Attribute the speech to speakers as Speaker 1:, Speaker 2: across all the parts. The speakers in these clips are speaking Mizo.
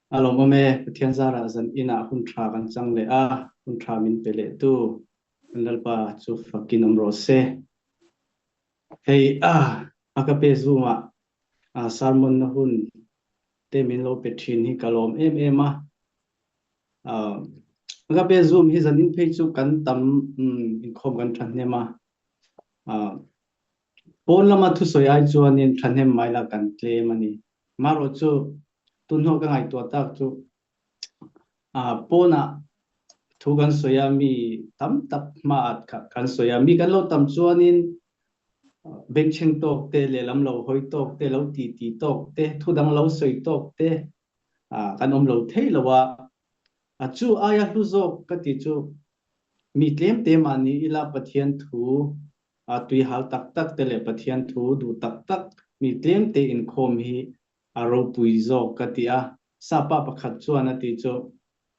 Speaker 1: A lawmawm e, Pathian zarah zan inah hun tha kan chang leh a, hun tha min pe leh tu kan Lalpa chu fakin awm rawh se. Hei a ka pe zungah sermon na hun te min lo pe thin hi ka lawm em em a. A ka pe zoom hi zan in phei chu kan tam inkhawm kan thahnem a. Pawn lama thusawi ai chuanin thahnem mai la kan tlem a ni. Marawh chu tunhnawh ka ngaihtuah tak chu pawnah thu kan sawi a, mi tam tak hmaah kan sawi a, mi kan lo tam chuanin bengchheng tawk te, lehlam lo hawi tawk te, lo titi tawk te, thu dang lo sawi tawk te kan awm lo thei lo a. Chu aia hlu zawk ka tih chu mi tlem te mahni ila Pathian thu tuihal tak tak te leh Pathian thu duh tak tak mi tlem te inkhawm hi a ropui zawk ka ti a. Sapa pakhat chuan a tih chu,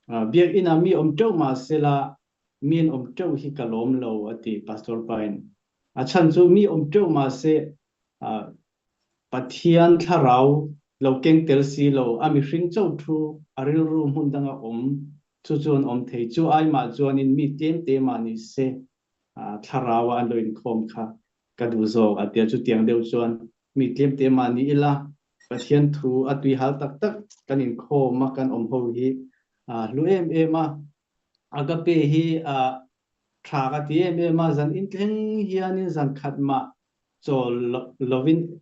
Speaker 1: Biakinn ah mi awm teuh mah sela mi an awm teuh hi ka lawm lo a ti Pastor pain. A chhan chu mi awm teuh mah se Pathian thlarau lo keng tel si lo, a mihring chauh thu a rilru hmun danga awm chu chu an awm thei. Chu ai mah chuanin mi tlem te mah ni se thlarau a an lo inkhawm kha ka duh zawk a tia. Chutiang deuh chuan mi tlem te mah ni ila Pathian thu a tuihal tak tak kan inkhawm a kan awm ho hi hlu em em a. Agape hi tha ka ti em em a, zan inthleng hianin zan khat mah chawl lovin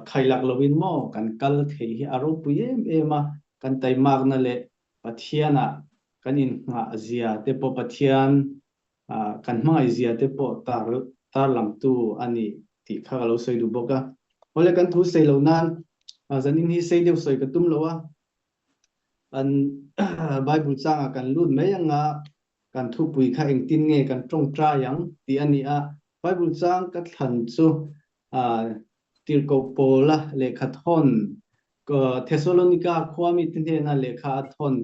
Speaker 1: khailak lovin maw kan kal thei hi a ropui em em a, kan taimakna leh Pathianah kan innghah zia te pawh Pathian kan hmangaih zia te pawh tar tarlangtu a ni tih kha ka lo sawi duh bawk a. Awle kan thu sei lo nan zanin hi sei deuh sawi ka tum lo a, Kan Bible changah kan lut mai anga kan thupui kha engtin nge kan tawngtai ang tih a ni a. Bible chang ka thlan chu Tirhkoh Paula lehkha thawn, Thessalonika khua mite hnena lehkha a thawn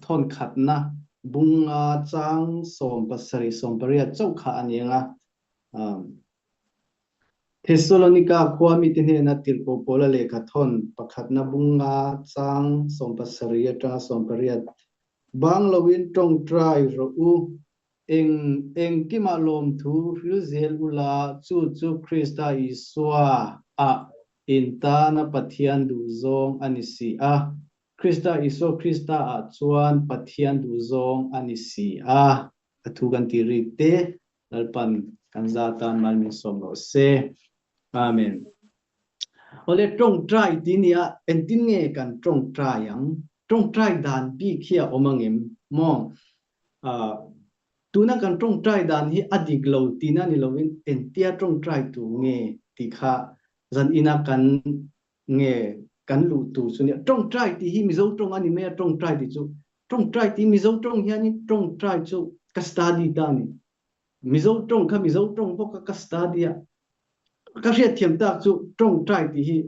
Speaker 1: thawn khatna bunga chang 17 18 chauh kha a ni ang a. Thessalonika khua mite hnena Tirhkoh Paula lehkha thawn pakhatna bunga chang 17 atanga 18, Bang loin tawngtai rawh u, eng engkimah lawmthu hril zel ula, chu chu Krista Isua ah in tana Pathian duhzawng a ni si a. Krista Isua Krista ah chuan Pathian duhzawng a ni si a. A thu kan tih rik te Lalpan kan za tan mal min sawm rawh se. Amen. Awle tawngtai ti nia engtin nge kan tawngtai ang? Tawngtai dan bik hi a awm angem maw? Tuna kan tawngtai dan hi a dik lo tihna ni lovin engtia tawngtai tur nge tih kha zan ina kan nge kan luh tur chu nia. Tawngtai tih hi Mizo tawng a ni mai a, tawngtai tih chu tawngtai tih Mizo tawng hianin tawngtai chu ka study ta a ni. Mizo tawng kha Mizo tawng bawk a ka study a, ka hriatthiam tak chu tawngtai tih hi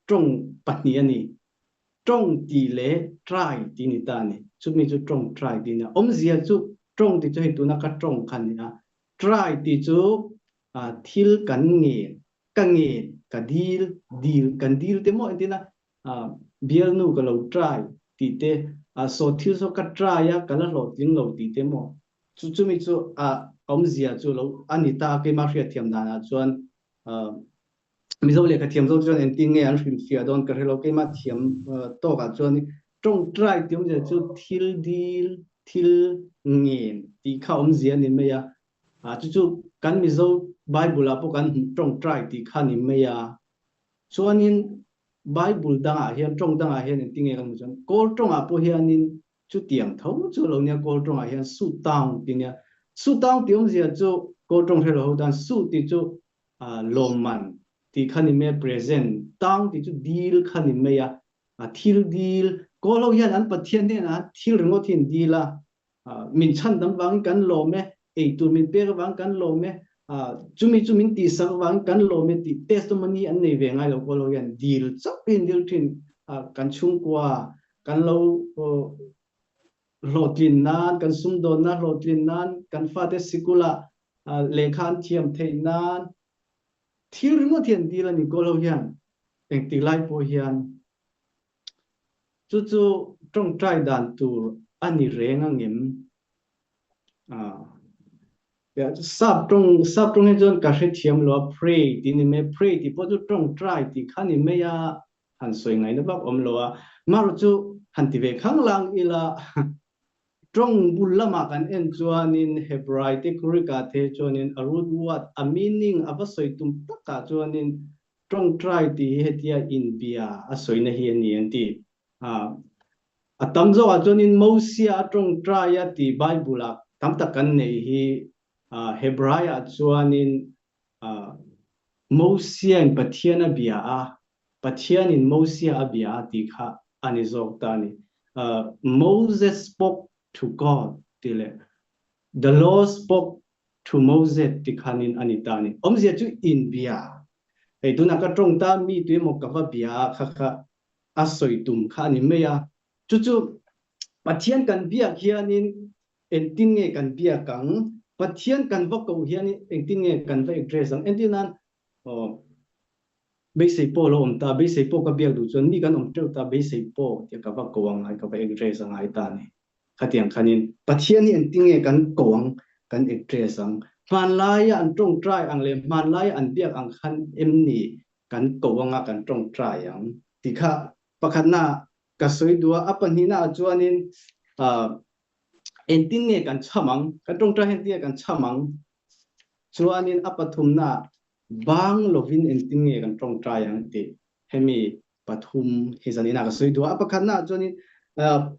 Speaker 1: tawng pahnih a ni. Tawng tih leh try tih ni ta a ni. Chumi chu tawngtai tih a ni a. Awmzia chu tawng tih chu hei tuna ka tawng kha a ni a. Try tih chu thil kan ngen ka ngen, ka dil, dil, kan dil te maw entin a, bialnu ka lo try tih te, saw thil saw ka try a, ka la hlawhtling lo tih te maw, chu chumi chu a awmzia chu lo a ni ta a, keimah hriatthiam danah chuan Mizo lehkha thiam zawk chuan engtin nge an hrilhfiah dawn ka hre lo, keimah thiam tawkah chuan tawngtai tih awmzia chu thil dil, thil ngen tih kha awmzia a ni mai a, Chu chu kan Mizo Bible ah pawh kan hmuh tawngtai tih kha ni mai a. Chuanin Bible dangah hian tawng dangah hian engtin nge kan hmuh chuan Kawl tawngah pawh hianin chutiang tho chu a lo nia Kawl tawngah hian su taung tih nia. Su taung tih awmzia chu Kawl tawng hre lo ho tan su tih chu lawmman tih kha ni mai a, present, taung tih chu dil kha ni mai a, thil dil. Kawl ho hian an Pathian hnenah thil ringawt hi an dil a, Min chhan dam vangin kan lawm e, eitur min pek avangin kan lawm e, chumi chu min tihsak avangin kan lawm e tih testimony an nei ve ngai lo pawh lo hian dil chauh hi an dil thin. Kan chhungkua kan lo hlawhtlin nan, kan sumdawnna hlawhtlin nan, kan fate sikulah lehkha an thiam theih nan thil ringawt hi an dil a ni kawl ho hian engtik lai pawh hian. Chu chu ṭawngṭai dan tur a ni reng a ngem? Sap ṭawng sap ṭawng hi chuan ka hrethiam lo a, pray tih ni mai a, pray tih pawh chu ṭawngṭai tih kha ni mai a, han sawi ngaihna vak awm lo a. Marawh chu han ti ve khanglang ila ṭawng bul lamah kan en chuanin Hebrai te Greek ah te chuanin a root word a meaning a va sawi tum takah chuanin Ṭawngṭai tih hi hetia inbia a sawina hi a ni an ti. A tam zawkah chuanin Mosia a ṭawngṭai a tih Bible-ah tam tak kan neih hi Hebraiah chuanin Mosiain Pathian a bia a, Pathianin Mosia a bia a tih kha a ni zawk ta a ni. Moses spoke to God tih leh The Lord spoke Thu Moses ti khanin a ni ta a ni. Awmzia chu inbia. Hei tunah ka tawng ta mi tuemaw ka va bia a kha kha a sawi tum kha a ni mai a. Chu chu Pathian kan biak hianin engtin nge kan biak ang? Pathian kan va koh hianin engtin nge kan va address ang? Entir nan aw beisei pawh lo awm ta, beisei pawh ka biak duh chuan mi kan awm teuh ta, beisei pawh tia ka va koh ang ngai, ka va address a ngai ta a ni. Khatiang khanin Pathian hi engtin nge kan ko ang, kan address ang? Hmanlaia an tawngtai ang leh hmanlaia an biak ang khan em ni kan ko anga kan tawngtai ang tih kha pakhatna ka sawi duh a. A pahnihnaah chuanin engtin nge kan chham ang, kan tawngtai hian engtin nge kan chham ang? Chuanin a pathumnaah bang lovin engtin nge kan tawngtai ang tih hemi pathum hi zanin ah ka sawi duh a. A pakhatnaah chuanin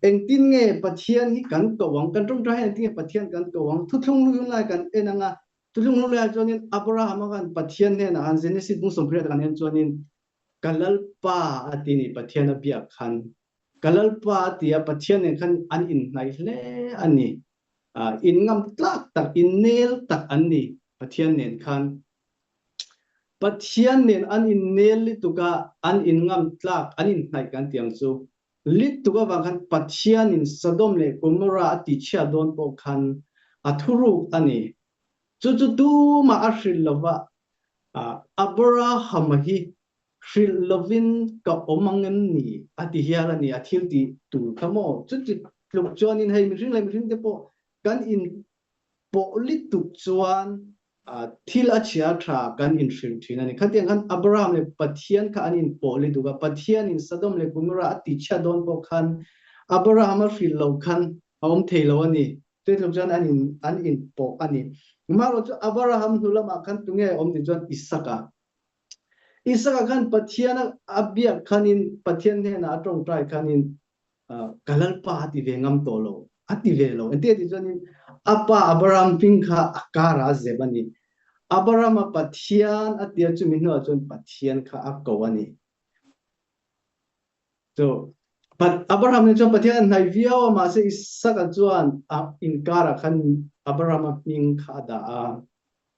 Speaker 1: engtin nge Pathian hi kan ko ang, kan tawngtai hian engtin nge Pathian kan ko ang, thuthlung hlui lai kan en ang a, thuthlung hlui laiah chuanin Abraham-a khan Pathian hnenah khan Genesis bung 18 kan en chuanin ka Lalpa a ti ni Pathian a biak khan ka Lalpa a ti a, Pathian nen khan an inhnaih hle a ni. In ngam tlak tak, in nel tak an ni Pathian nen khan. Pathian nen an innel lutuk a, an inngam tlak, an inhnaih kan tih ang chu. Lutuk avang khan Pathianin Sodom leh Gomorrah a tihchhiat dawn pawh khan a thuruk a ni. Chu chu tumah a hrilh lova, Abrahama hi hrilh lovin ka awm ang em ni a ti hial a ni, a thil tih tur kha maw? Chuti tluk chuanin hei mihring leh mihring te pawh kan inpawh lutuk chuan Thil a chhia tha kan inhrilh thin a ni. Khatiang khan Abraham leh Pathian kha an inpawh li duk a, Pathianin Sodom leh Gomorrah a tichhia dawn pawh khan Abraham a hrilh lo khan a awm thei lo a ni. Chutluk chuan an in an inpawh a ni. Amaherawhchu chu Abraham hnu lamah khan tunge a awm tih chuan Isaka. Isaka khan Pathian a biak khanin Pathian hnenah a tawngtai khanin ka Lalpa a ti ve ngam tawh lo, a ti ve lo. Engti a tih chuanin a pa Abraham hming kha a karah a zep a ni. Abraham-a Pathian a tia chumi hnuah chuan Pathian kha a ko a ni. So, Abraham nen chuan Pathian a hnaih viau a, mahse Isaka chuan a inkarah khan Abraham-a hming kha a dah a,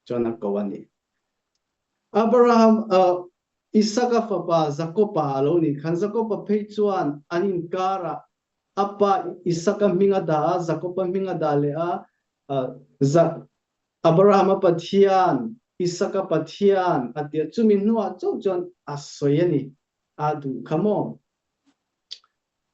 Speaker 1: chuan a ko a ni. Abraham, Isaka fapa Jakoba a lo nih khan Jakoba phei chuan an inkarah a pa Isaka hming a dah a, Jakoba hming a dah leh a, Abrahama Pathian, Isaka Pathian a ti a, chumi hnuah chauh chuan a sawi a ni, a duh kha maw?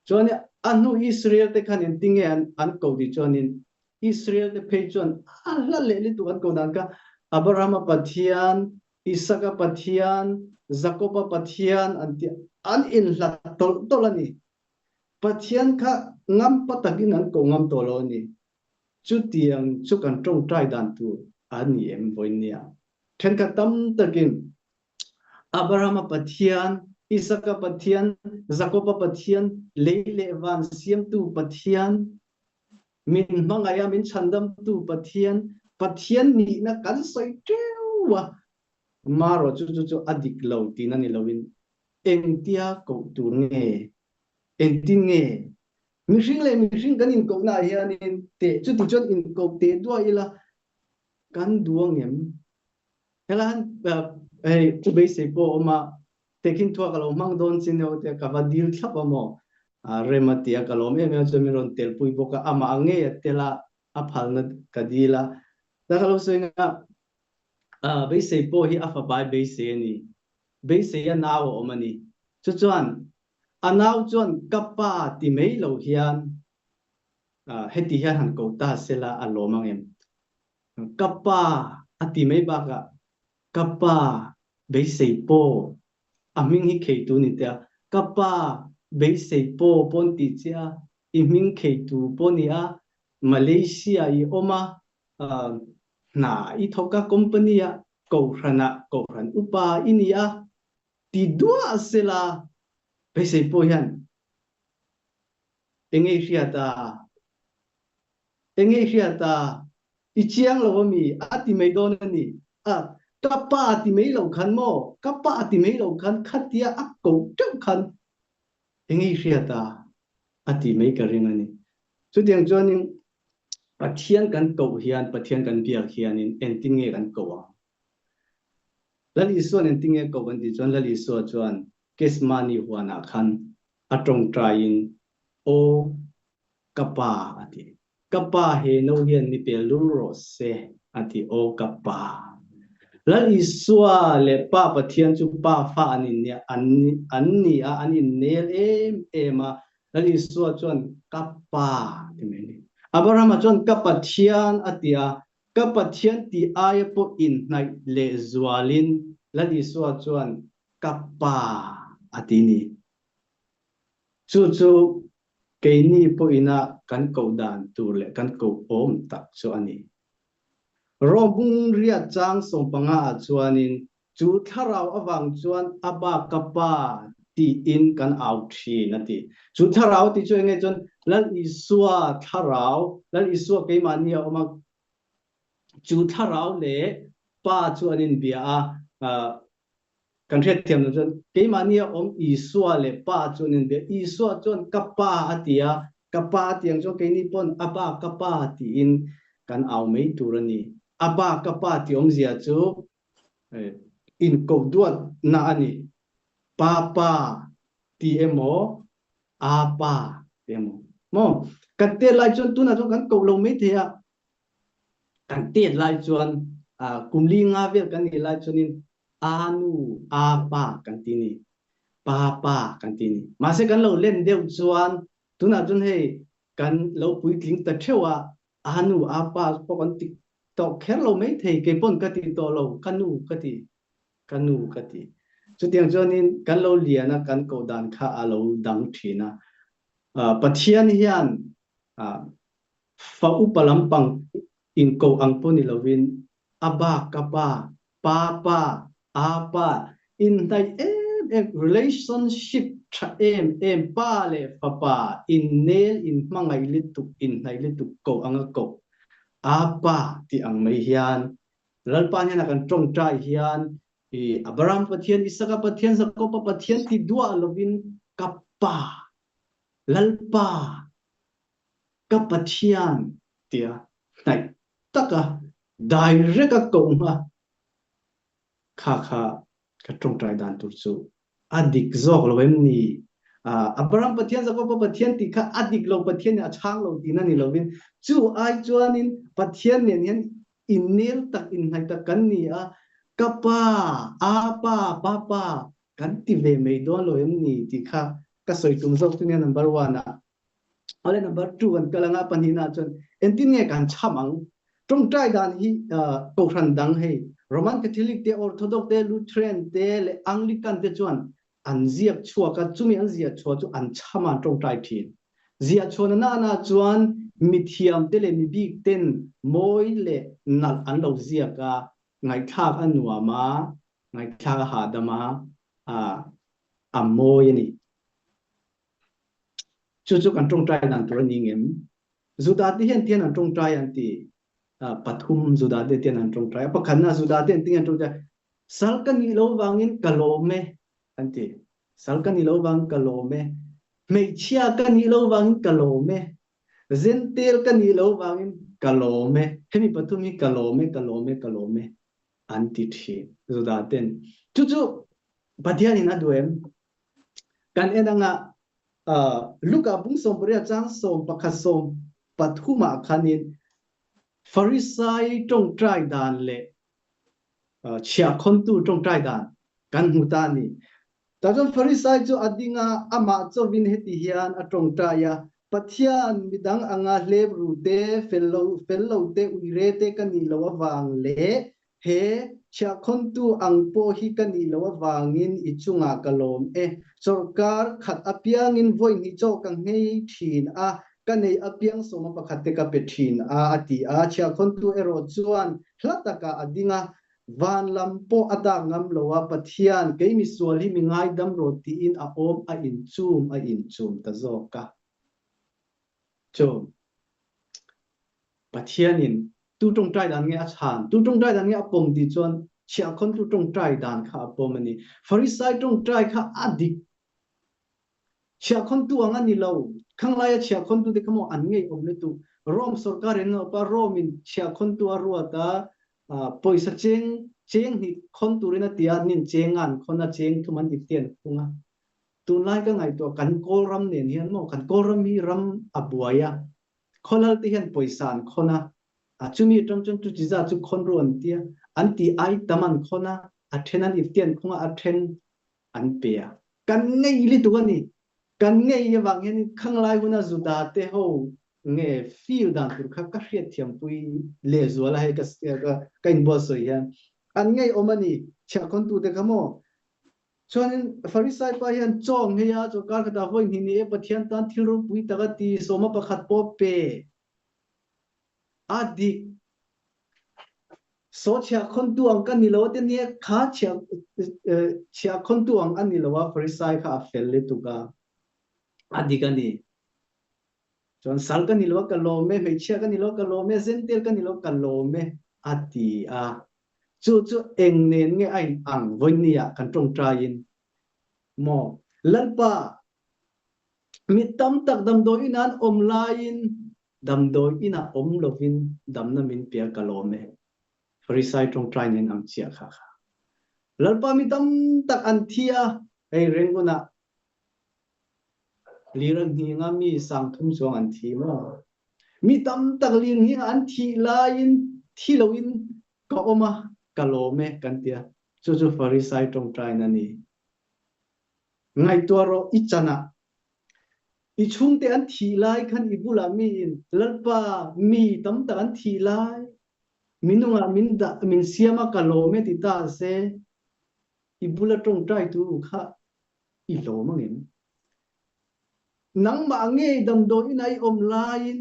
Speaker 1: Chuan a hnu Israel te khan engtinge an ko tih chuanin Israel te phei chuan a hla leh lutuk an ko dan kha Abrahama Pathian, Isaka Pathian, Jakoba Pathian an ti an inhlat tawlh tawlh a ni. Pathian kha ngampa takin an ko ngam tawh lo a ni. Chutiang chu kan tawngtai dan tur a ni em vawinia. Thenkhat tam takin Abrahama Pathian, Isaka Pathian, Jakoba Pathian, lei leh van siamtu Pathian, Min hmangaih a, min chhandamtu Pathian, Pathian nihna kan sawi teuh a, marawh chu chu chu a dik lo tihna ni loin engtia koh tur nge, engtin nge mihring leh mihring kan inkohnaah hianin teh chuti chuan inkoh teh duah ila kan duh angem? Helai han hei chu beisei pawh a awm a, Tehkhin thua ka lo hmang dawn chin eo tia ka va dil thlap a maw? Rem a ti a, ka lawm em em a chuan min rawn telpui bawk a, amah ang ngei a tel a, a phalna ka dil a. Ta ka lo sawi nga, beisei pawh hi a fapai beisei a ni, beisei a nau a awm a ni. Chu chuan. A nau chuan ka pa ti mai lo hian heti hian han ko ta sela a lawm ang em? Ka pa a ti mai bakah ka pa beisei pawh a hming hi kheitu ni teh a, ka pa beisei pawh pawn tih che a, i hming kheitu pawh ni a, Malaysia i awm a, hna i thawk a company ah kohhran ah kohhran upa i ni a ti duah sela beisei pawh hian enge i hriat a enge i hriat a i chiang lo ami a ti mai dawn a ni a ka pa ti mai lo khan maw ka pa ti mai lo khan khatia a koh teuh khan enge i hriat a a ti mai ka ring a ni. Chutiang chuanin Pathian kan koh hian, Pathian kan biak hianin engtin nge kan koh ang? Lal Isua'n engtin nge koh kan tih chuan Lal Isua chuan Gethsemane huanah khan a tawngtaiin, Aw ka Pa a ti. Ka Pa he no hian mi pel lul rawh se a ti, Aw ka Pa. Lal Isua leh Pa Pathian chu Pa fa an innia an an ni a, an innel em em a, Lal Isua chuan ka Pa ti mai a ni. Abrahama chuan ka Pathian a ti a, ka Pathian tih aia pawh inhnaih leh zualin Lal Isua chuan ka Pa a ti a ni. Chu chu keini pawhina kan koh dan tur leh kan koh awm tak chu a ni. Rawhbung riat chang sawmpanga ah chuanin chu thlarau avang chuan a ba ka pa tiin kan au thin a ti. Chu thlarau tih chu enge chuan Lal Isua thlarau, Lal Isua keimahni a awm a, chu thlarau leh pa chu an inbia a, Kan hriatthiam loh chuan keimahni a awm Isua leh Pa chu an inbia. Isua chuan ka Pa a ti a, ka Pa a tih ang chuan keini pawn Abba ka Pa tiin kan au mai tur a ni. Abba ka Pa tih awmzia chu inkoh duatna a ni. Pa Pa ti emaw Apa ti emaw maw? Kan tet lai chuan tunah chuan kan koh lo mai thei a, kan tet lai chuan kum li nga vel kan nih lai chuanin a nu a pa kan ti ni pa pa kan ti ni mahse kan lo len deuh chuan tunah chuan hei kan lo puitling ta theuh a a nu a pa pawh kan ti tawh kher lo mai thei kei pawn ka ti tawh lo ka nu ka ti ka nu ka ti chutiang chuanin kan lo lian a kan koh dan kha a lo dang thin a Pathian hian Fa upa lampang inkoh ang pawh ni lovin a ba ka pa, pa pa, a pa inhnaih em em, relationship tha em em, pa leh fapa innel inhmangaih lutuk, inhnaih lutuk koh anga koh, a pa tih ang mai hian Lalpa hnena kan tawngtai hian i Abraham Pathian, Isaka Pathian, Jakoba Pathian ti duah lovin ka pa, Lalpa Ka Pathian tia hnaih taka direct a koh hma kha kha ka tawngtai dan tur chu a dik zawk lo em ni? Abraham Pathian, Jakoba Pathian tih kha a dik lo, Pathian nih a chhang lo tihna ni lovin chu ai chuanin Pathian nen hian innel tak, inhnaih tak kan ni a, ka pa, apa, papa kan ti ve mai dawn lo em ni tih kha ka sawi tum zawk chu nia number one ah. Awle number 2 kan kal anga pahnihna chuan entin nge kan cham ang tawngtai dan hi kohhran dang hei Roman Catholic te Orthodox te Lutheran te leh Anglican te chuan an ziak chhuak a chumi an ziah chhuah chu an cham a an tawngtai thin ziah chhuahna nana chuan mithiam te leh mibik ten mawi leh nalh an lo ziak a ngaihthlak a nuam a ngaihthlak a hahdam a a mawi a ni. Chu chu kan tawngtai dan tur a ni ngem? Juda te hian tian an tawngtai an ti. Pathum Juda te tian an tawngtai. A pakhatna Juda te an ti an tawngtai. Sal ka nih lo vangin ka lawm e an ti. Sal ka nih lo vangin ka lawm e. Hmeichhia ka nih lo vangin ka lawm e. Zentel ka nih lo vangin ka lawm e. Hemi pathum hi ka lawm e, ka lawm e, ka lawm e an ti thin Juda ten. Chu chu Pathianin a duh em? Kan en anga Luka bung 18 chang 11 13 ah khanin Farisai tawngtai dan leh chhiahkhawntu tawngtai dan kan hmu ta a ni. Tah chuan Farisai chu a ding a, amah chauhin heti hian a tawngtai a, Pathian, midang anga hlep ru te, fel lo fel lo te, uire te ka nih loh avang leh he chhiahkhawntu ang pawh hi ka nih loh avangin i chungah ka lawm e. Sawrkar khat apiangin vawi hnih chaw ka nghei thin a, ka nei apiang sawma pakhat te ka pe thin a, a ti a. Chhiahkhawntu erawh chuan hla takah a ding a, Van lam pawh a dak ngam lo a, Pathian, kei misual hi mi ngaidam rawh tiin a awm a inchum a inchum ta zawk a. Chu Pathianin tu tawngtai dan nge a chhan, tu tawngtai dan nge a pawm tih chuan chhiahkhawntu tawngtai dan kha a pawm a ni. Farisai tawngtai kha a dik Chhiahkhawntu ang a ni lo. Khanglaia chhiahkhawntute kha maw an ngeiawm lutuk. Rome sorkar in an awp a, Rome in chhiahkhawntu a ruat a, pawisa cheng cheng hnih khawn turin a ti a, nin cheng an khawn a, cheng thum an ipte an phung a. Tunlai ka ngaihtuah kan Kawlram nen hian maw, kan Kawlram hi ram a buai a, khawlal te hian pawisa an khawn a, a chumi atang chuan chuti zat chu khawn ru an ti a, an tih ai tam an khawn a, a then an ipte an phung a, a then an pe a. Kan ngei lutuk a ni. Kan ngei avang hian khanglai huna Juda te ho nge feel dan tur kha ka hriatthiampui lehzual a hei ka ka inbuatsawi hian an ngei awm a ni. Chhiahkhawntu te kha maw? Chuanin Farisai pa hian chaw nghei a, chaw kar khatah vawi hnih ni e Pathian tan thil ropui tak a ti, sawma pakhat pawh pe a dik. Saw chhiahkhawntu ang ka ni lo a ti nia, kha chhiah chhiahkhawntu ang a ni lo a, Farisai kha a fel lutuk a, a dik a ni. Chuan sal ka ni lo a, ka lawm e, hmeichhia ka ni lo a, ka lawm e, zentel ka ni lo a, ka lawm e, a ti a. Chu chu eng nen nge a in ang vawinia kan tawngtaiin maw? Lalpa, mi tam tak damdawi in an awm laiin Damdawi inah awm lovin damna min pe a ka lawm e. Farisai tawngtai nen ang chiah kha kha. Lalpa mi tam tak an thi a, hei Rangoon-ah lir a hninga mi 3000 chuang an thi maw? Mi tam tak lir hninga an thih laiin thi loin ka awm a, ka lawm e kan ti a. Chu chu Farisai tawngtaina a ni. Ngaihtuah rawh i chanah I chhungte an thih lai khan i bulah mi in, Lalpa, mi tam tak an thih lai, minungah min dah, min siam a, ka lawm e ti ta se, i bula tawngtai tu kha i lawm angem? Nangmah ngei damdawi ina i awm laiin,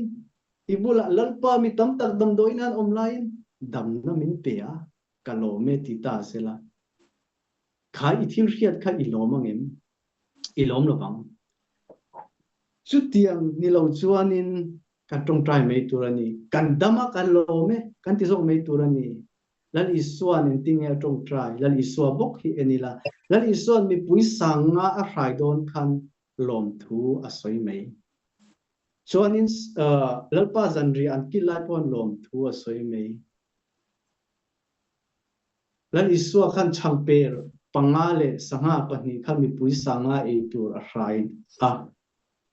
Speaker 1: i bulah Lalpa, mi tam tak damdawi ina an awm laiin damna min pe a, ka lawm e ti ta se la, kha i thil hriat kha i lawm angem? I lawm lo vang. Chutiang ni lo chuanin kan tawngtai mai tur a ni. Kan dam a, kan lawm e, kan ti zawk mai tur a ni. Lal Isua'n engtin nge a tawngtai? Lal Isua bawk hi en ila. Lal Isua'n mipui sanga a hrai dawn khan lawmthu a sawi mai. Chuanin Lalpa zanriah an kil lai pawhin lawmthu a sawi mai. Lal Isua khan chhangper panga leh sangha pahnih kha mipui sanga ei tur a hrai a.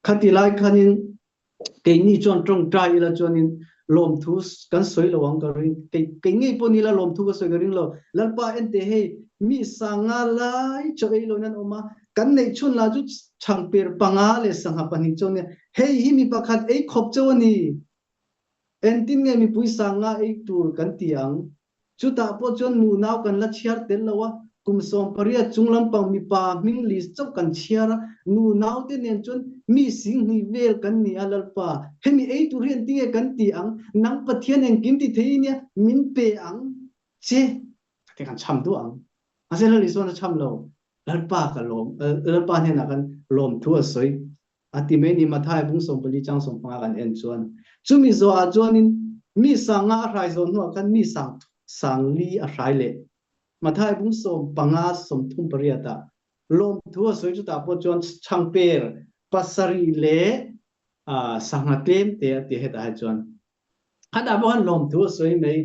Speaker 1: Khati lai khanin keini chuan tawngtai ila chuanin lawmthu kan sawi lo ang ka ring. Kei kei ngei pawh ni ila lawmthu ka sawi ka ring lo. Lalpa ente hei mi sanga lai chaw ei loin an awm a, kan neih chhun lah chu chhangper panga leh sangha pahnih chu a nia. Hei hi mi pakhat ei khawp chauh a ni. Engtin nge mipui sanga ei tur kan ti ang? Chutah pawh chuan nunau kan la chhiar tel lo a, kum 18 chung lampang mipa hming list chauh kan chhiar a, nunaute nen chuan mi 20,000 vel kan ni a Lalpa, hemi ei tur hi engtin nge kan ti ang? Nang Pathian engkim ti thei i nia, min pe ang che te kan chham duah ang. Mahse Lal Isuan a chham lo, Lalpa ka lawm, Lalpa hnenah khan lawmthu a sawi A ti mai ni Mathai bung 14 chang 15 kan en chuan chumi zawhah chuanin mi 50 a hrai zawh hnuah khan mi sang 40 a hrai leh. Mathai bung 15 38 ah lawmthu a sawi chutah pawh chuan chhangper pasarih leh sangha tlem te a ti hetah hi chuan khatah pawh khan lawmthu a sawi mai.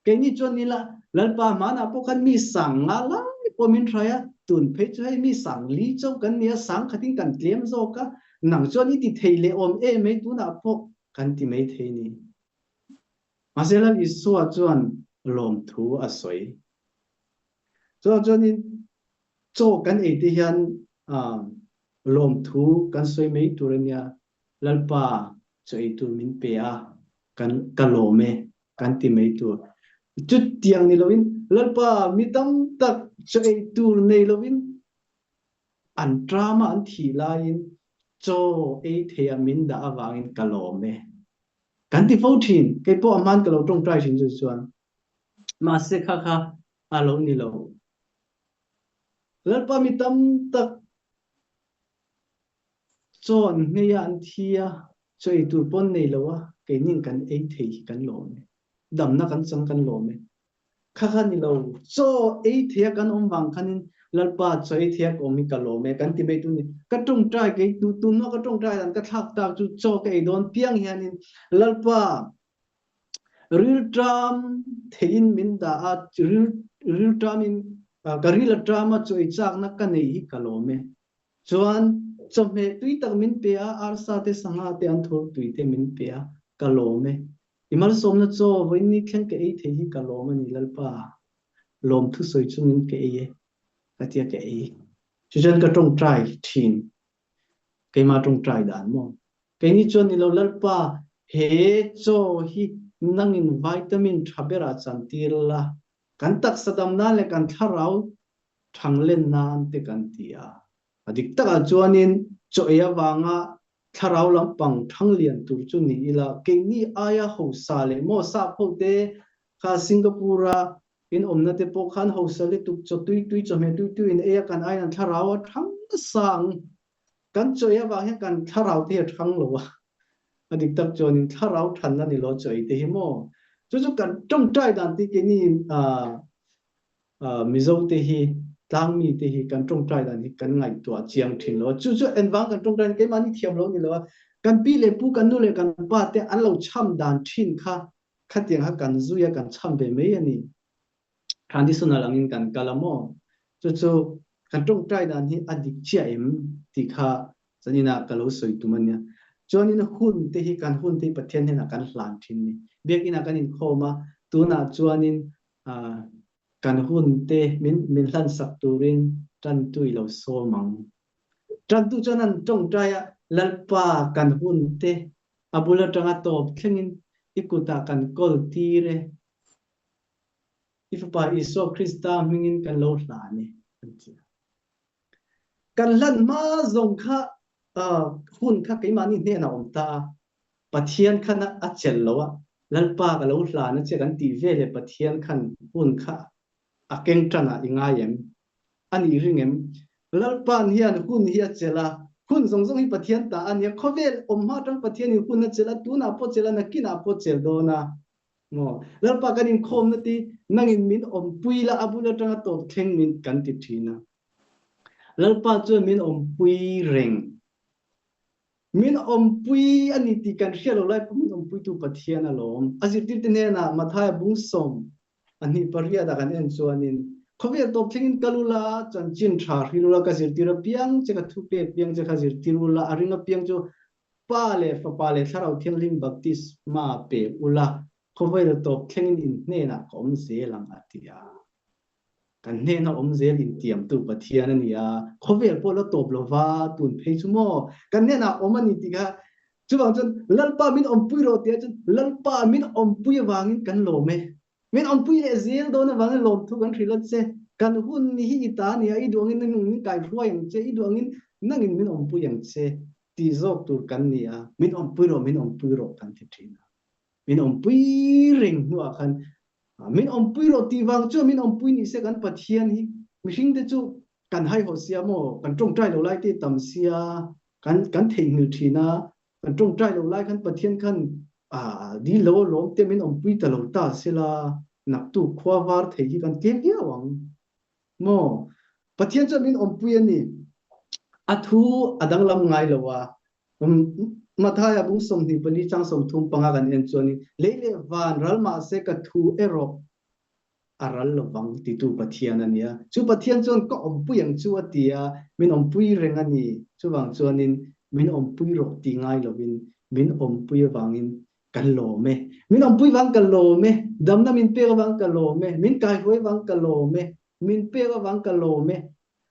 Speaker 1: Keini chuan nila Lalpa hmanah pawh khan mi 50 lai pawh min hrai a, tun phei chu hei mi 40 chauh kan ni a, 10,000 in kan tlem zawk a, nang chuan i ti thei leh awm em mai tunah pawh kan ti mai thei ni. Mahse Lal Isua chuan lawmthu a sawi. Chuvang chuanin chaw kan ei te hian. Lawmthu kan sawi mai tur a nia, Lalpa chaw ei tur min pe a, kan ka lawm e kan ti mai tur. Chutiang ni loin Lalpa mi tam tak chaw ei tur nei loin an ṭam a an thih laiin chaw ei theiah min dah avangin ka lawm e kan ti fo ṭhin. Kei pawh a hman ka lo ṭawngṭai ṭhin chu chuan mahse kha kha a lo ni lo. Lalpa mi tam tak chaw an nghei a, an thi a, chaw ei tur pawn nei lo a, keinin kan ei thei hi kan lawm e. Damna kan chang kan lawm e. Kha kha ni lo, chaw ei thei a kan awm vang khanin Lalpa chaw ei thei a ka awm hi ka lawm e kan ti mai tun ni. Ka tawngtai kei tu tunhma ka tawngtai dan ka thlak tak chu chaw ka ei dawn piang hianin Lalpa Rilṭam theiin min dah a, rilṭamin ka ril a ṭam a, chaw ei chakna ka nei hi ka lawm e. Chuan chawhmeh tui tak min pe a, arsa te sangha te an thur tui te min pe a, ka lawm e. I malsawmna chaw vawiin ni thleng ka ei thei hi ka lawm a ni Lalpa. Lawmthu sawi chungin ka ei e, ka tia ka ei. Chuchuan ka ṭawngṭai ṭhin. Keimah ṭawngṭai dan maw? Keini chuan ni lo Lalpa, he chaw hi nangin vitamin ṭha berah chantir la, kan taksa dam nan leh kan thlarau ṭhanglen nan te kan ti a. A dik takah chuanin chaw ei avanga thlarau lampang ṭhanglian tur chu ni ila, keini aia hausa leh maw sap hote kha Singapore-a In awmna te pawh khan hausa lutuk chaw tui tui chawhmeh tui tui in ei a kan aiin an thlarau a thang nasa ang. Kan chaw ei avang hian kan thlarau te hi a thang lo a. A dik tak chuan in thlarau thanna ni lo chaw ei te hi maw. Chu chu kan tawngtai dan tih keini Mizo te hi tlangmi te hi kan tawngtai dan hi kan ngaihtuah chiang thin lo a. Chu chu engvang kan tawngtai dan keimahni thiam lo ni lo a. Kan pi leh pu kan nu leh kan pa te an lo cham dan thin kha Khatiang kha kan zui a, kan cham ve mai a ni. Traditional angin kan kal a maw? Chu chu kan tawngtai dan hi a dik chiah em tih kha zaninah ka lo sawi tum a nia. Chuanin hun te hi kan hun te hi Pathian hnenah kan hlan thin a ni. Biakinah kan inkhawm a, tunah chuanin kan hun te min min hlansak turin tantu i lo sawm ang. Tantu chuan an tawngtai a, Lalpa kan hun te A bul atanga tawp thlengin i kutah kan kawl tir e. I Fapa Isua Krista hmingin kan lo hlan e, an ti a. Kan hlan hma zawng kha hun kha keimahni hnenah a awm ta a, Pathian khan a chelh lo a, Lalpa ka lo hlan a che kan tih veleh Pathian khan hun kha a keng tanah i ngai em? A nih ring em? Lalpa'n hian hun hi a chelh a, hun zawng zawng hi Pathian ta a nia, khawvel awm hma atang Pathianin hun a chelh a, tunah pawh chelh a, nakinah pawh chelh dawn a. Maw? Lalpa kan inkhawmna ti nangin min awmpui la, a bul atanga tawp thleng min kan ti thin a. Lalpa chuan min awmpui reng. Min awmpui a ni tih kan hriat lo lai pawh min awmpuitu Pathian alawm. A zirtirte hnenah Mathaia bung sawm A hnih pariatah kan en chuanin, Khawvel tawp thlengin kal ula, chanchin tha hril ula, ka zirtir apiang che, ka thupek piang che kha zirtir ula, a ring apiang chu Pa leh Fapa leh Thlarau Thianghlim baptisma pe ula, khawvel tawp thlengin in hnenah ka awm zel ang, a ti a. Kan hnena awm zel intiamtu Pathian a ni a, khawvel pawh la tawp lova, tun phei chu maw, kan hnenah awm a ni tih kha chuvang chuan Lalpa min awmpui rawh tih ah chuan Lalpa min awmpui avangin kan lawm e. Min awmpui leh zel dawn avangin lawmthu kan hrilh a che. Kan hun hi i ta a ni a, i duh angin nang min kaihruai ang che, i duh angin nangin min awmpui ang che tih zawk tur kan ni a, min awmpui rawh, min awmpui rawh kan ti thin a. Min awmpui reng hnuah khan min awmpui rawh tih vang chuan min awmpui ni se kan Pathian hi mihringte chu kan haihawh sia maw, kan tawngtai lo lai te tam sia, kan kan theihnghilh thin a, Kan tawngtai lo lai khan Pathian khan dil lo a lawm te min awmpui ta lo ta sela naktuk khua var thei hi kan tlem viau ang maw? Pathian chuan min awmpui a ni. A thu a danglam ngai lo a. Mathaia bung 24 chang 35 kan en chuanin lei leh van ral mahse ka thu erawh a ral lovang titu Pathian a nia. Chu Pathian chuan ka awmpui ang chu a ti a, min awmpui reng a ni. Chuvang chuanin min awmpui rawh ti ngai lovin min awmpui avangin kan lawm e. Min awmpui vang ka lawm e, damna min pek avang ka lawm e, min kaihuai vang ka lawm e, min pek avang ka lawm e.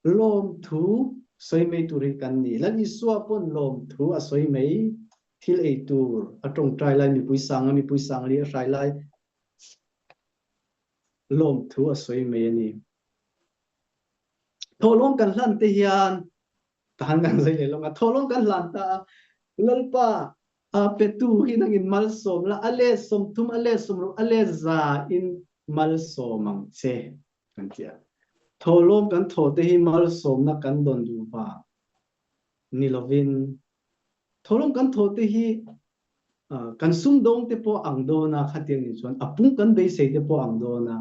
Speaker 1: Lawmthu Sawi mai tur hi kan ni. Lal Isua pawn lawmthu a sawi mai. Thil ei tur a tawngtai lai, mipui sanga mipui sangli a hrai lai lawmthu a sawi mai a ni. Thawhlawm kan hlan te hian tahan kan zai leh lawng a, thawhlawm kan hlan ta a, Lalpa a petu hi nangin malsawm la, a let 30, a let 60, a let za in malsawm ang che kan ti a. Thawhlawm kan thawh te hi malsawmna kan dawn duh vang ni lovin thawhlawm kan thawh te hi kan sumdawng te pawh ang dawn a, khatiang nih chuan a pung kan beisei te pawh ang dawn a.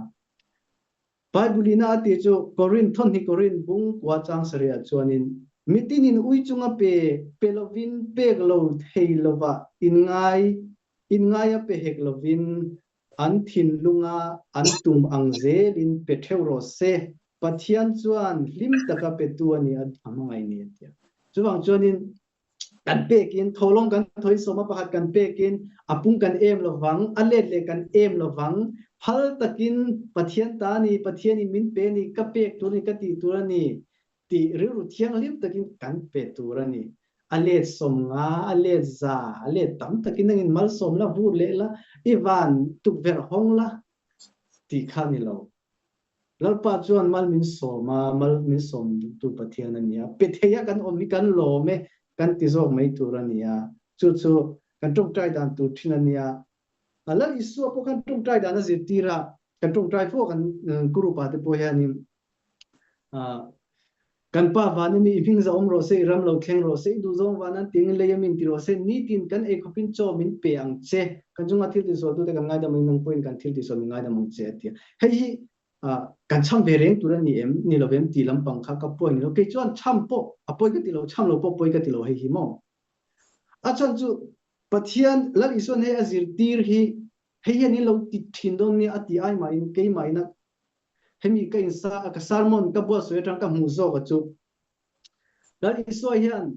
Speaker 1: Bible in a ti chu Korinth thawhni Korinth bung kua chang sarih ah chuanin mitinin ui chunga pe pe lovin pek lo thei lova inngai inngaia pe hek lovin an thinlunga an tum ang zelin pe theuh rawh se, Pathian chuan hlim taka petu a ni a hmangaih ni a ti a. Chuvang chuanin kan pekin thawhlawm kan thawi sawma pakhat kan pekin a pung kan em lovang, a let leh kan em lovang, phal takin Pathian ta ni, Pathianin min pe ni, ka pek tur a ni, ka tih tur a ni tih rilru thianghlim takin kan pe tur a ni. A let 50, a let 100, a let tam takin nangin malsawm la, vur leh la, i van tukverh hawng la tih kha ni lo. Lalpa chuan mal min sawm a, mal min sawm duhtu Pathian a ni a, pe thei a kan awm hi kan lawm e kan ti zawk mai tur a ni a, chu chu kan tawngtai dan tur thin a ni a. Lal Isua pawh khan tawngtai dan a zirtir a, kan tawngtai fo kan group ah te pawh hianin kan Pa van i mi i hming za awm rawh se, i ram lo thleng rawh se, i duhzawng van an tiangin lei a min ti rawh se, nitin kan ei khawpin chaw min pe ang che, kan chunga thil tisualtute kan ngaidam angin nang pawhin kan thil tisual min ngaidam ang che a ti a. Hei hi kan chham ve reng tur a ni em? Ni lo em tih lampang kha ka pawi ni lo. Kei chuan chham pawh a pawi ka ti lo, chham lo pawh pawi ka ti lo hei hi maw? A chhan chu Pathian Lal Isuan hei a zirtir hi hei hian in lo ti thin dawn nia a ti ai mahin keimah ina hemi ka insa ka sermon ka buatsawi atang ka hmuh zawk a chu Lal Isua hian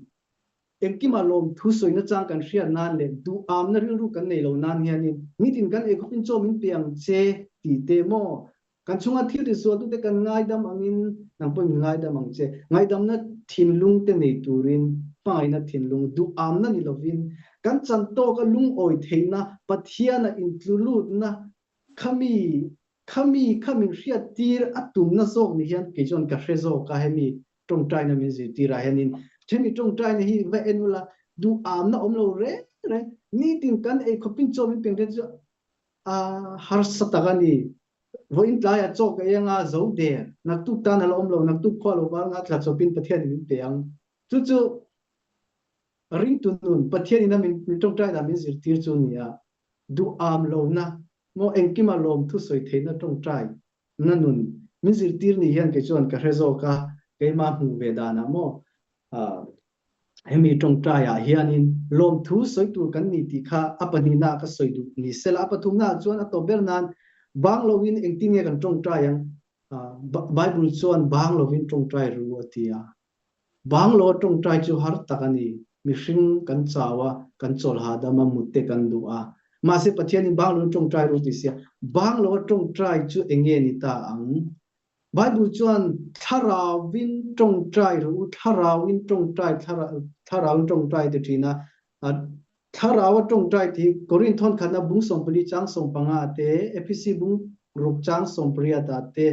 Speaker 1: engkimah lawmthu sawina chang kan hriat nan leh duhamna rilru kan nei lo nan hianin nitin kan eikhawpin chaw min pe ang che tih te maw kan chunga thil tisualtute kan ngaidam angin nang pawhin min ngaidam ang che ngaidamna thinlung te nei turin hmangaihna thinlung duhamna ni lovin kan chan tawka lungawi theihna Pathiana intlulutna khami Khami kha min hriattir a tumna zawk ni hian kei chuan ka hre zawk a, hemi tawngtaina min zirtirah hianin hemi tawngtaina hi va en ula duhamna awm lo reng reng nitin kan ei khawpin chaw min peng te chu a harsa tak a ni. Vawiin tlaiah chaw ka ei anga zo der, naktuk tan a la awm lo, naktuk khua lo var nga tla chawpin Pathianin min pe ang. Chu chu ringtu nun Pathianin a min tawngtaina min zirtir chu a ni a, duham lohna maw engkima lawmthu sawi theihna tawngtai na nun min zirtir ni hian kei chuan ka hre zawk a, keimah hmuh ve danah maw hemi tawngtai ah hianin lawmthu sawi tur kan ni tih kha a pahnihna ah ka sawi duh ni sela, a pathumna ah chuan a tawp ber nan bang loin engtin nge kan tawngtai ang, Bible chuan bang lovin tawngtai ru a ti a. Bang lo a tawngtai chu har tak a ni. Mihring kan chau a, kan chawl hahdam a, mut te kan duh a. Mahse Pathianin bang lo tawngtai ru ti sia, bang lo a tawngtai chu eng nge ni ta ang? Bible chuan thlarauin tawngtai rawh u, thlarauin tawngtai, thlarauin tawngtai ti thin a. Thlarau a tawngtai tih hi Korinth thawnkhatna bung 14 chang 15 ah te, Ephesi bung ruk chang 18 ah te,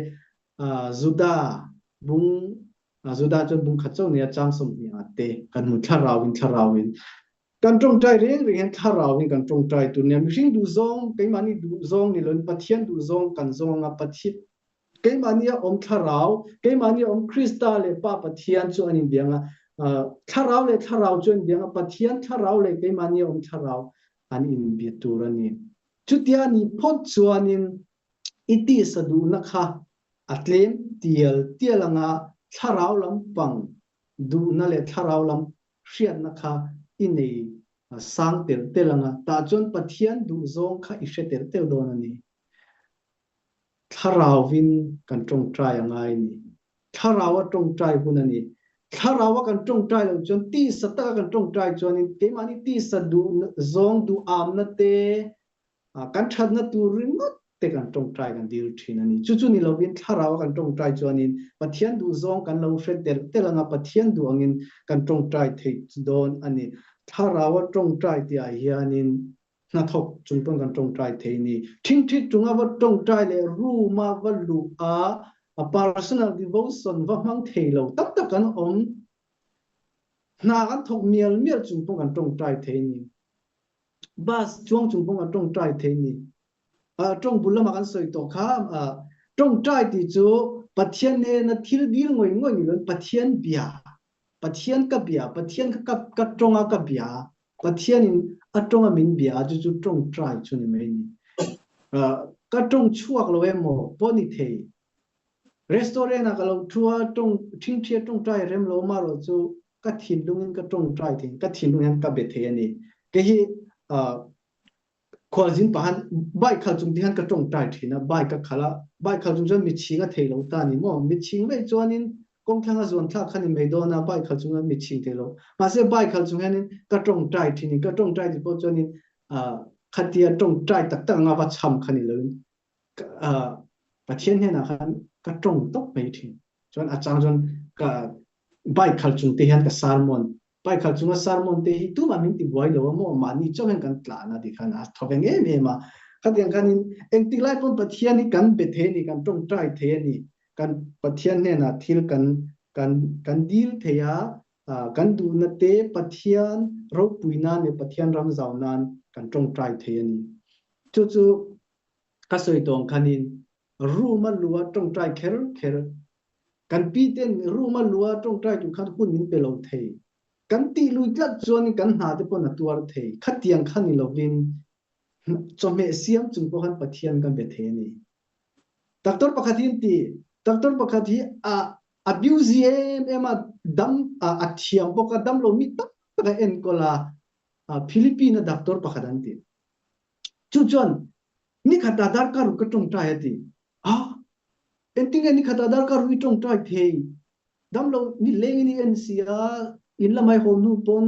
Speaker 1: Juda bung Juda chuan bung khat chauh nia chang 20 ah te kan hmu thlarau in thlarau in kan tawngtai reng reng hian thlarau in kan tawngtai tur nia mihring duh zawng keimahni duh zawng ni loin Pathian duh zawng kan zawng a Pathian keimahni a awm thlarau keimahni a awm Krista leh Pa Pathian chu an inbiang a thlarau leh thlarau chu an inbiang a Pathian thlarau leh keimahni a awm thlarau an inbia tur a ni chutia ni phawt chuanin i tisa duhna kha a tlem tial tial anga thlarau lampang duhna leh thlarau lam hriatna kha i nei sang tel tel anga tah chuan Pathian duhzawng kha i hre tel tel dawn a ni. Thlarauvin kan tawngtai a ngai a ni. Thlaraua tawngtai hun a ni. Thlaraua kan tawngtai loh chuan tisa taka kan tawngtai chuanin keimahni tisa duh zawng duhamna te, Kan thatna tur ringawt te kan ṭawngṭai kan dil ṭhin a ni. Chu chu ni lovin thlarau a kan ṭawngṭai chuanin Pathian duhzawng kan lo hre telh telh anga Pathian duh angin kan ṭawngṭai thei dawn a ni. Thlarau a ṭawngṭai tihah hianin hnathawk chung pawn kan ṭawngṭai thei a ni. Ṭhingṭhi chunga va ṭawngṭai leh room a va luh a, a personal devotion va hmang thei lo tam tak kan awm. Hna kan thawk mial mial chung pawn kan ṭawngṭai thei a ni. Bus chuang chung pawn kan ṭawngṭai thei a ni. Ṭawng bul lamah kan sawi tawh kha ṭawngṭai tih chu Pathian hnena thil dil ngawih ngawih ni loin Pathian bia, Pathian ka bia, Pathian kha ka ṭawng a ka bia, Pathianin a ṭawng a min bia a chu chu ṭawngṭai chu ni mai a ni. Ka ṭawng chhuak lo emaw pawh ni thei. Restaurant ah ka lo ṭhu a, ṭawng ṭhingṭhi a ṭawngṭai rem lo amaherawh chu ka thinlungin ka ṭawngṭai thei, ka thinlung hian ka be thei a ni. Kei hi Khualzin pahan bike khalh chung te hian ka tawngtai thin a, bike ka khalh a, bike khalh chung chuan mitching a thei lo ta a ni maw? Mitching veih chuanin kawngthlang a zuan thlak kha ni mai dawn a, bike khalh chung hian mitching thei lo. Mahse bike khalh chung hianin ka tawngtai thin in ka tawngtai tih pawh chuanin khatia tawngtai tak tak anga va cham kha ni loin Pathian hnenah khan ka tawng tawp mai thin. Chuan a chang chuan ka bike khalh chung te hian ka sermon bike khalh chunga sermon te hi tumah min ti buai lo a maw mahni chauh hian kan tlan a ti khan a thaw veng em em a. Khatiang khanin engtik lai pawn Pathian hi kan be thei a ni, kan tawngtai thei a ni, kan Pathian hnenah thil kan kan kan dil thei a, kan duhna te Pathian ropui nan leh Pathian ram zau nan kan tawngtai thei a ni. Chu chu ka sawi tawng khanin room a lua tawngtai kher kher kan pi ten room a lua tawngtai tur khan hun min pe lo thei. Kan tih lui tlat chuan kan hna te pawn a tuar thei. Khatiang kha ni lovin chawhmeh siam chung pawh khan Pathian kan be thei a ni. Doctor pakhat hi an ti, doctor pakhat hi a a busy em em a, dam a thiam bawk a, damlo mi tam tak a enkawl a, Philippine a doctor pakhat an ti. Chu chuan nikhat ah darkar ruk ka tawngtai a ti. A, engtinge nikhat ah darkar ruk i tawngtai thei? Damlo nilengin i en si a, in lamah i haw hnu pawn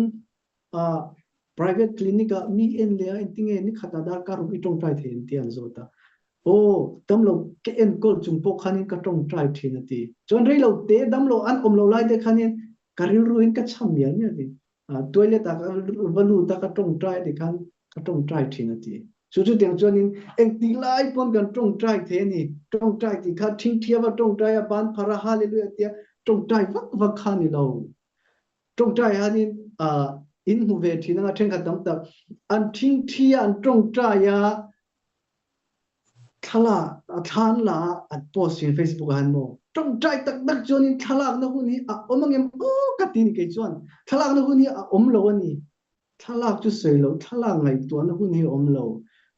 Speaker 1: private clinic ah mi en leh a, engtinge nikhat ah darkar ruk i tawngtai thei an ti an zawt a. Aw, damlo ka enkawl chung pawh khanin ka tawngtai thin a ti. Chuan reilo te damlo an awm lo lai te khanin ka rilru in ka cham mial mial a ti. Toilet ah ka va lut a ka tawngtai ti khan ka tawngtai thin a ti. Chu chutiang chuanin engtik lai pawn kan tawngtai thei a ni. Tawngtai tih kha thingthia va tawngtai a ban phar a hallelujah tia tawngtai vak vak kha ni lo. Tawngtai hianin in hmu ve thin anga thenkhat tam tak an thingthia an tawngtai a Thlalak a thlan la a an post thin Facebook ah hian maw tawngtai tak tak chuanin thlalakna hun hi a awm angem aw ka ti ni kei chuan thlalakna hun hi a awm lo a ni thlalak chu sawi loh thlalak ngaihtuahna hun hi a awm lo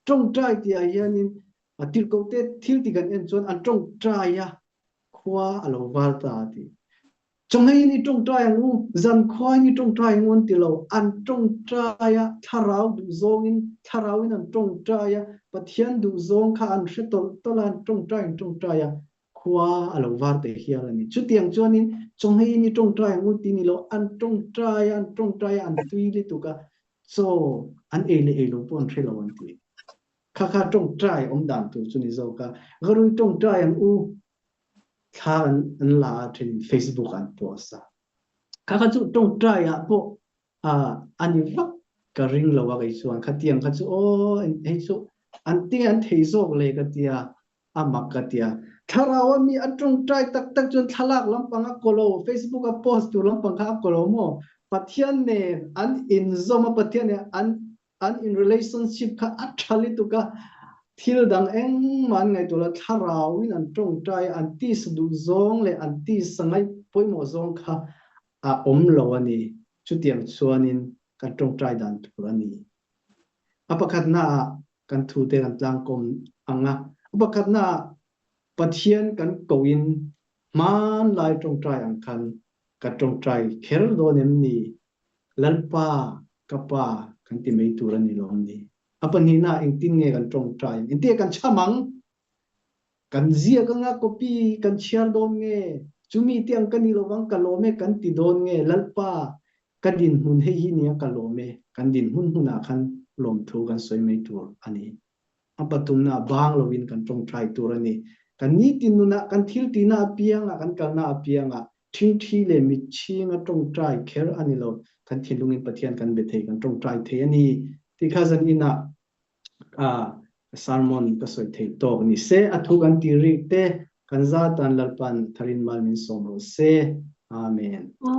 Speaker 1: tawngtai tih ah hianin a tirhkoh te thil ti kan en chuan an tawngtai a khua a lo var ta a ti. Chawhmeiin i ṭawngṭai ang u, zankhuain i ṭawngṭai ang u an ti lo. An ṭawngṭai a, thlarau duhzawngin, thlarauin an ṭawngṭai a, Pathian duhzawng kha an hre tawlh tawlh a, an ṭawngṭai an ṭawngṭai a, khua a lo var te hial a ni. Chutiang chuanin chawhmeiin i ṭawngṭai ang u ti ni lo, an ṭawngṭai a, an ṭawngṭai a, an tui lutuk a, chaw an ei leh ei lo pawh an hre lo an ti. Kha kha ṭawngṭai awm dan tur chu ni zawk a, Garui ṭawngṭai ang u, thla an an la a then Facebook an post a kha kha chu tawngtai ah pawh ani vak ka ring lo a kei chuan khatiang kha chu aw hei chu an te an thei zawk le ka tia a mak ka tia thlarau a mi a tawngtai tak tak chuan thlalak lampang a kolo Facebook a post tur lampang kha a kolo maw Pathian nen an inzawm a Pathian nen an an in relationship kha a tha lutuk a, thil dang engmah an ngaihtuah lo, thlarauin an tawngtai a, an tisa duh zawng leh an tisa ngaih pawimawh zawng kha a awm lo a ni. Chutiang chuanin kan tawngtai dan tur a ni. A pakhatnaah kan thute kan tlangkawm ang a, a pakhatnaah Pathian kan kohin hmanlai tawngtai ang khan kan tawngtai kher dawn em ni? Lalpa, ka Pa kan ti mai tur a ni lo ni. A pahnihna engtin nge kan tawngtai ang? Engtin nge kan cham ang? Kan ziak anga copy kan chhiar dawn nge? Chumi te ang ka ni lovang ka lawm e kan ti dawn nge? Lalpa, ka dinhmun hei hi nia ka lawm e, kan dinhmun hmunah khan lawmthu kan sawi mai tur a ni. A pathumna bang lovin kan ṭawngṭai tur a ni. Kan nitin nunah, kan thil tihna apiangah, kan kalna apiangah ṭhingṭhi leh mitchhinga ṭawngṭai kher a ni lo. Kan thinlungin Pathian kan be thei, kan ṭawngṭai thei a ni tih kha zan inah sermon ka sawi theih tawk ni se. A thu kan tih rik te kan zatan Lalpan tharin mal min sawm rawh se. Amen.